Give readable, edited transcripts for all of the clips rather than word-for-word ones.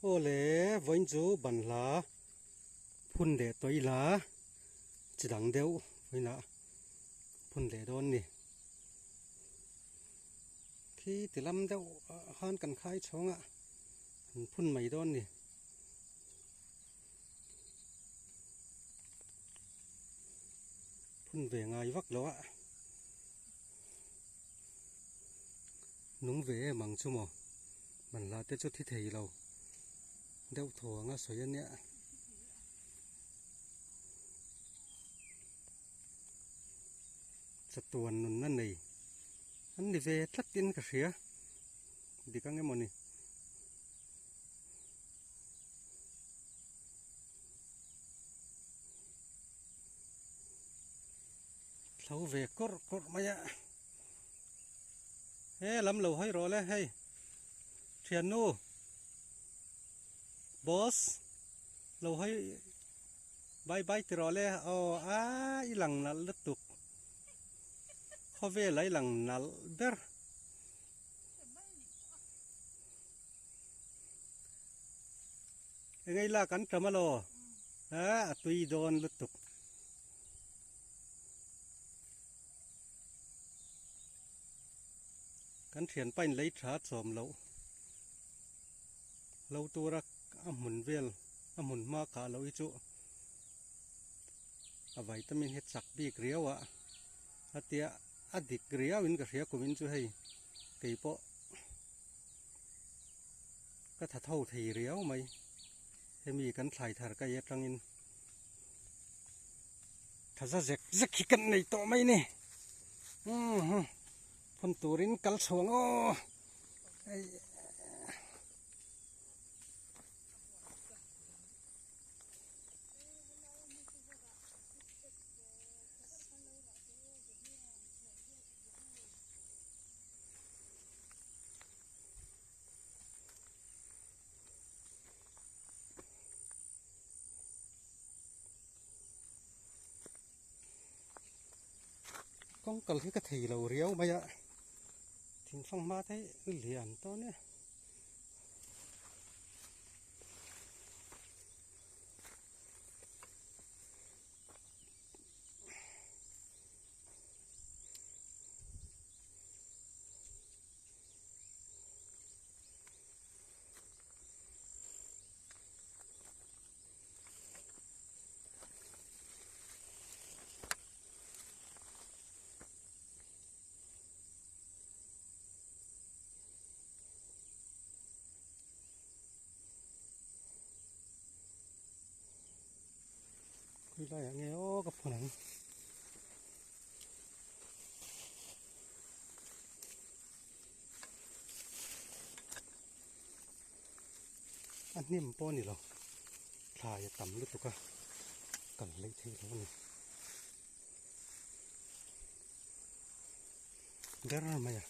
Aw le, vawiin chu banhla phun leh tawh ila chi dang deuh vawiinah phun leh dawn ni. Khi ti lam deuh ah khan kan khai chhawng a, an phun mai dawn ni. Phun ve ngai vak lo a. Nung ve em ang chu maw? Manhla te chu thi thei lo deuh thaw anga sawi a nia. Chatuan nunna nei an ni ve tlat in ka hria dik ang emaw ni. Thlo ve kawrh kawrh mai a. He lam lo hawi rawh le hei thiannu boss lo hawi bye bye ti rawh le aw a i lang nalh lutuk khawvel a i lang nalh ber. Engei lak an tam alaw a a tui dawn lutuk. Kan thianpa in lei tha chawm loh lo tura a hmun vel a hmun hma kah loh hi chu a vitamin hi chak bik riau a a tia a dik riau in ka hria kum in chu hei keipawh ka tha tho thei riau mai hemi kan thlai thar ka ei atangin. Tha za zek zek hi kan nei tawh mai ni umm phun turin kal chhuang aw hei Kawng kal hi ka thei lo riau mai a, thingfang hma te hi lian tawh nia. Khawi laiah nge aw ka phun ang. A hnim pawh a ni lo thlai a tam lutuk a kal leh theih loh a ni ber mai a.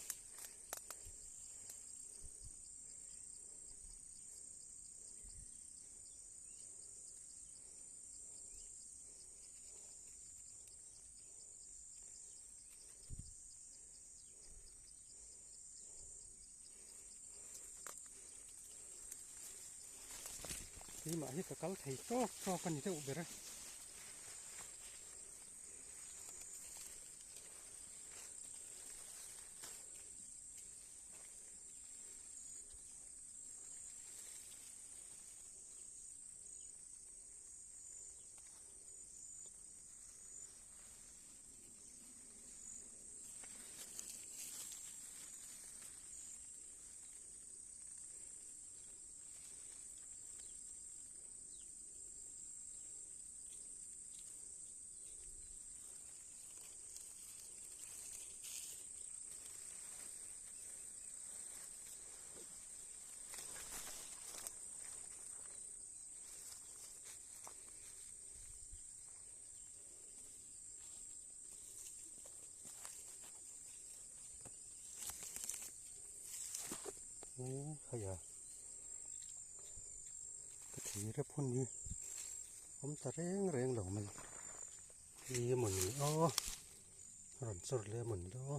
Keimah hi ka kal thei tawk tawk a ni deuh ber a. Hei a ka thir a phun hi awm ta reng reng lo mai ni emawni aw rawn chawr leh emawni lo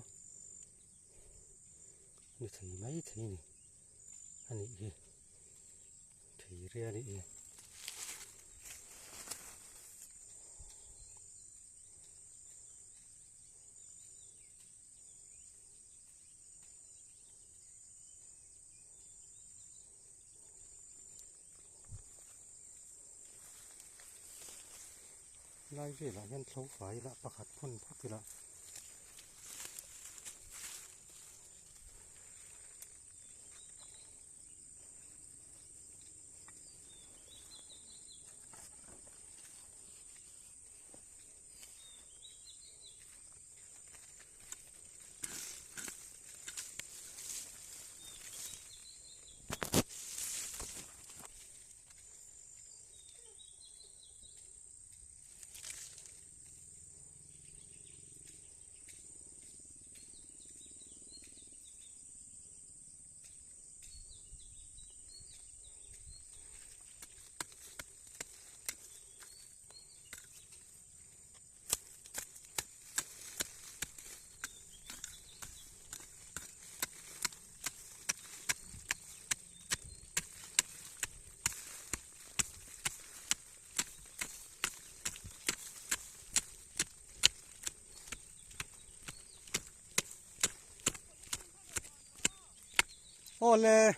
ni thei mai thei a ni a nih hi. Thei a nih hi. Lai velah hian thlo fai ila pakhat phun phawt ila. Awle.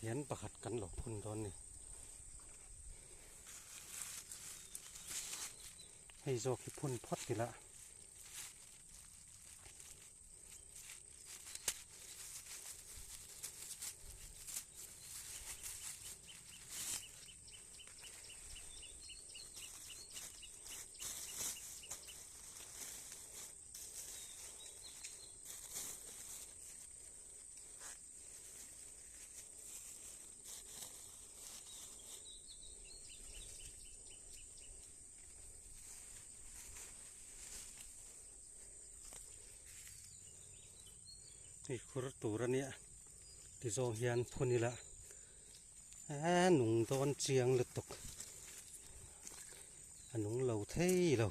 Hian pakhat kan lo phun dawn ni. Hei zawk hi phun phawt ila. Hei khur tur a nia ti zawng hian phun ila a nung dawn chiang lutuk a nung lo thei lo.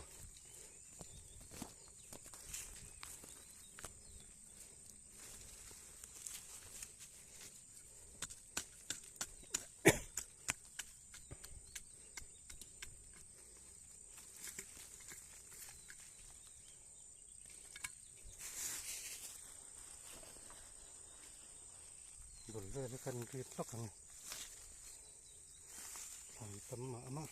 Bul vel hi kan rit hlawk ang thlan tam mah mah.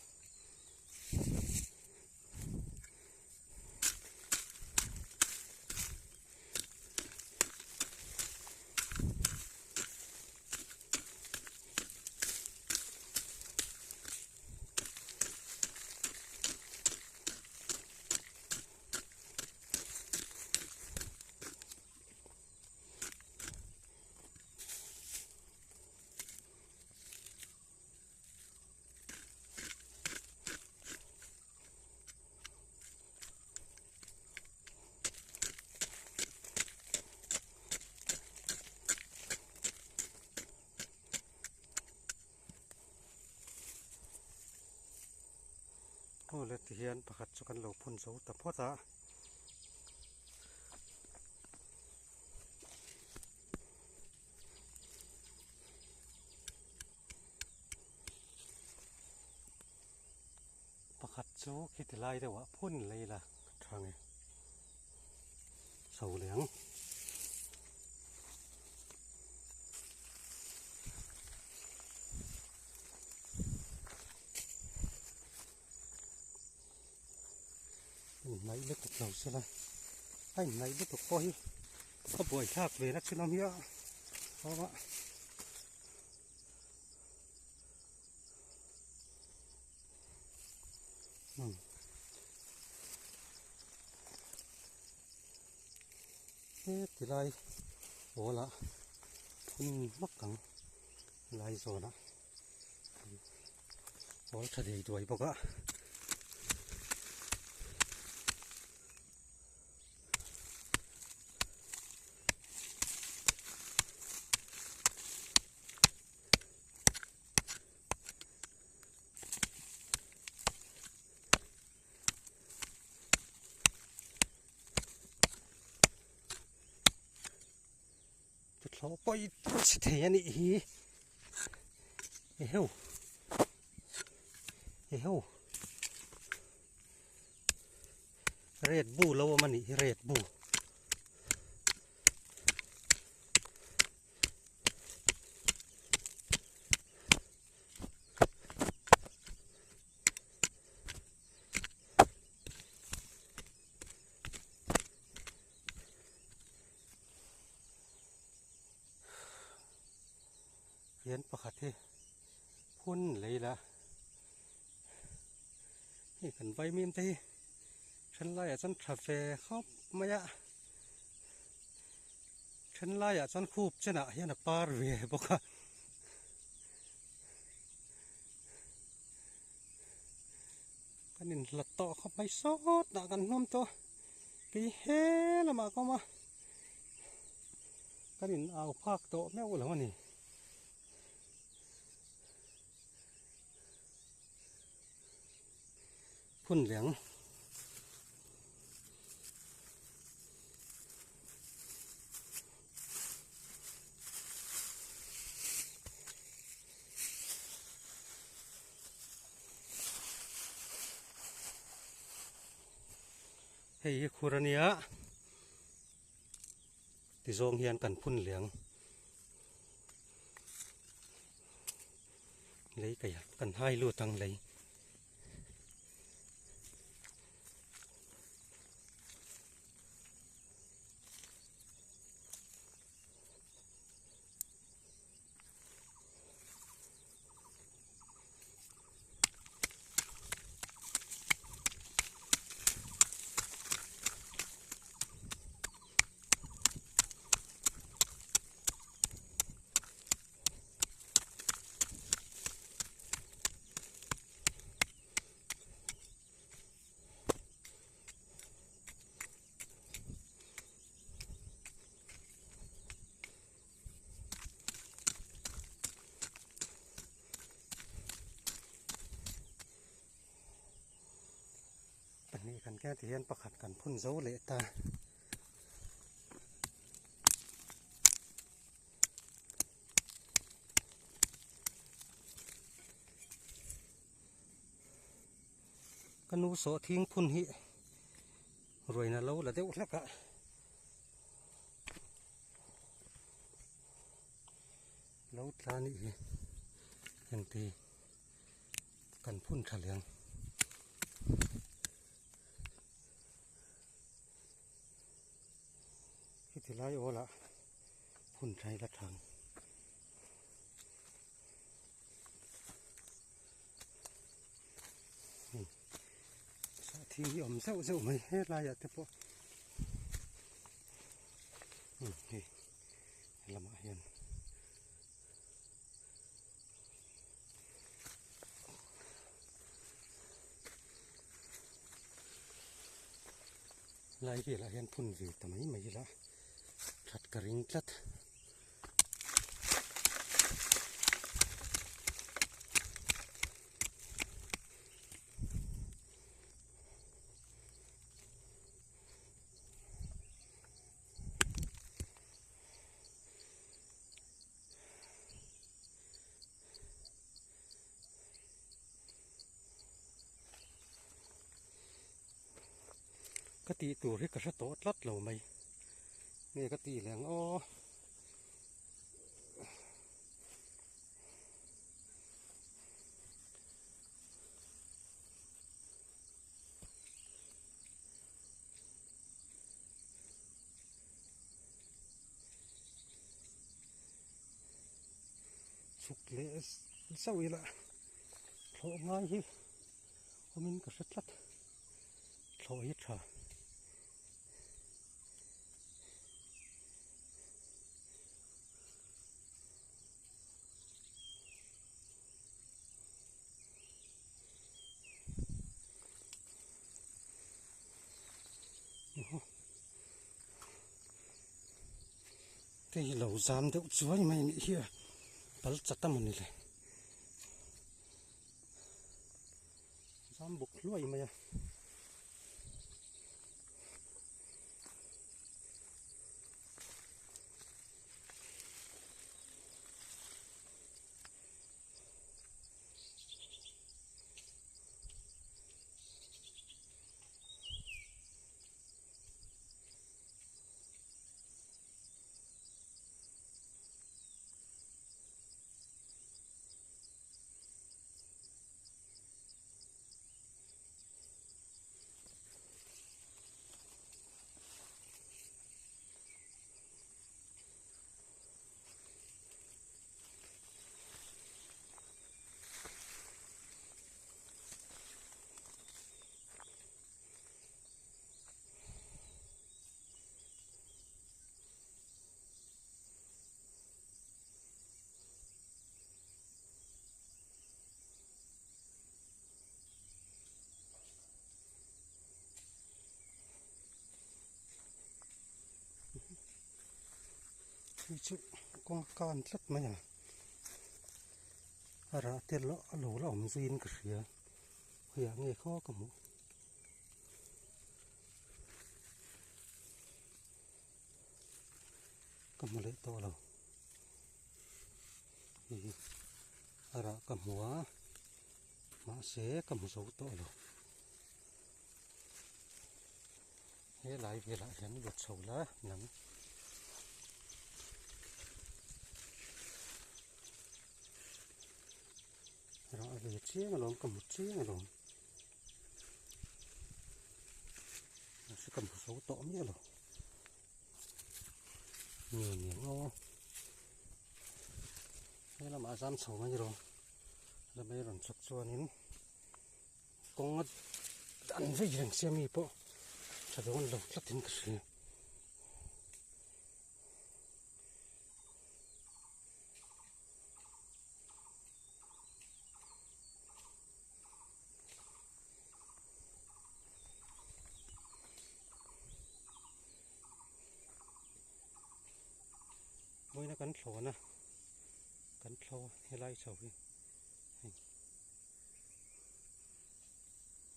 Aw le tihian pakhat chu kan lo phun zo ta phawt a. Pakhat chu khiti lai deuh ah phun lei la tha nge chho leh ang. Inhnaih lutuk lo sela a inhnaih lutuk pawh hi a buaithlak ve na chin awm hi a awm a. He tilai pawl ah phun hmak ang lai zawn ah pawl tha thei duai bawk a. Thlawh pawh i chhe thei a nih hi. Eheu. Eheu. Red bu lo awm a nih hi red bu. Hian pakhat hi phun lei la hei kan vaimim te hi then laiah chuan tha ve khawp mai a then laiah chuan khup chenah hian a par ve bawk a. Kan inhlat tawh khawp mai sawt ah kan hnawm tawh kei he lamah ka awm a kan in au phak tawh meuh lo a ni. Phun leng. Hei hi khur a nia tizawng hian kan phun liang lei kaih kan hai lut ang lei. Pahnih kan keng ti hian pakhat kan phun zo leh ta. Ka nu sawh thing phun hi ruaina lo la deuh hlek a. Lo tla nih hi engti kan phun tha leng. Heti lai awl ah phun tha ila thang. Hei sawhthing hi awm zeuh zeuh mai helaiah te pawh hei lamah hian lai velah hian phun ve ta mai mai ila that ka ring tlat. Ka tih tur hi ka hre tawh tlat lo mai nge ka tih leh ang aw. Chhuk leh zauh ila thlawh ngai hi awmin ka hre tlat thlawh hi tha. Hei hi lo zam deuh chuai mai a nih hi a pal chat a mawni le zam buk hluai mai a. Hei chu kawng a kan tlat mai a, a rah te lo a lo la awm zuiin ka hria, khawiah nge khaw ka hmuh. Ka hmu leh tawh lo, hei hi a rah ka hmu a, mahse ka hmu zo tawh lo. He lai velah hian lut chho la nang. Rah ve chiang alawm ka hmu chiang alawm. Mahse ka hmu zo tawh miah lo. Nge nge aw. He lamah zam chho mai rawh. Lamei rawn chhuk chuanin. Kawng a an vei reng sia mi pawh tha dawn lo tlat in ka hria. Mawina kan thlawn a kan thlo helai chho hi hei.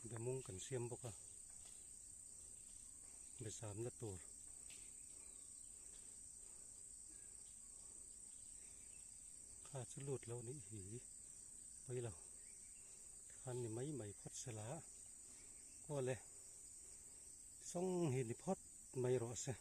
Bemung kan siam bawk a, be zamna tur kha chu lut lo nih hi pawi lo khan ni mai mai phawt se la aw le sawng hi ni phawt mai rawh se.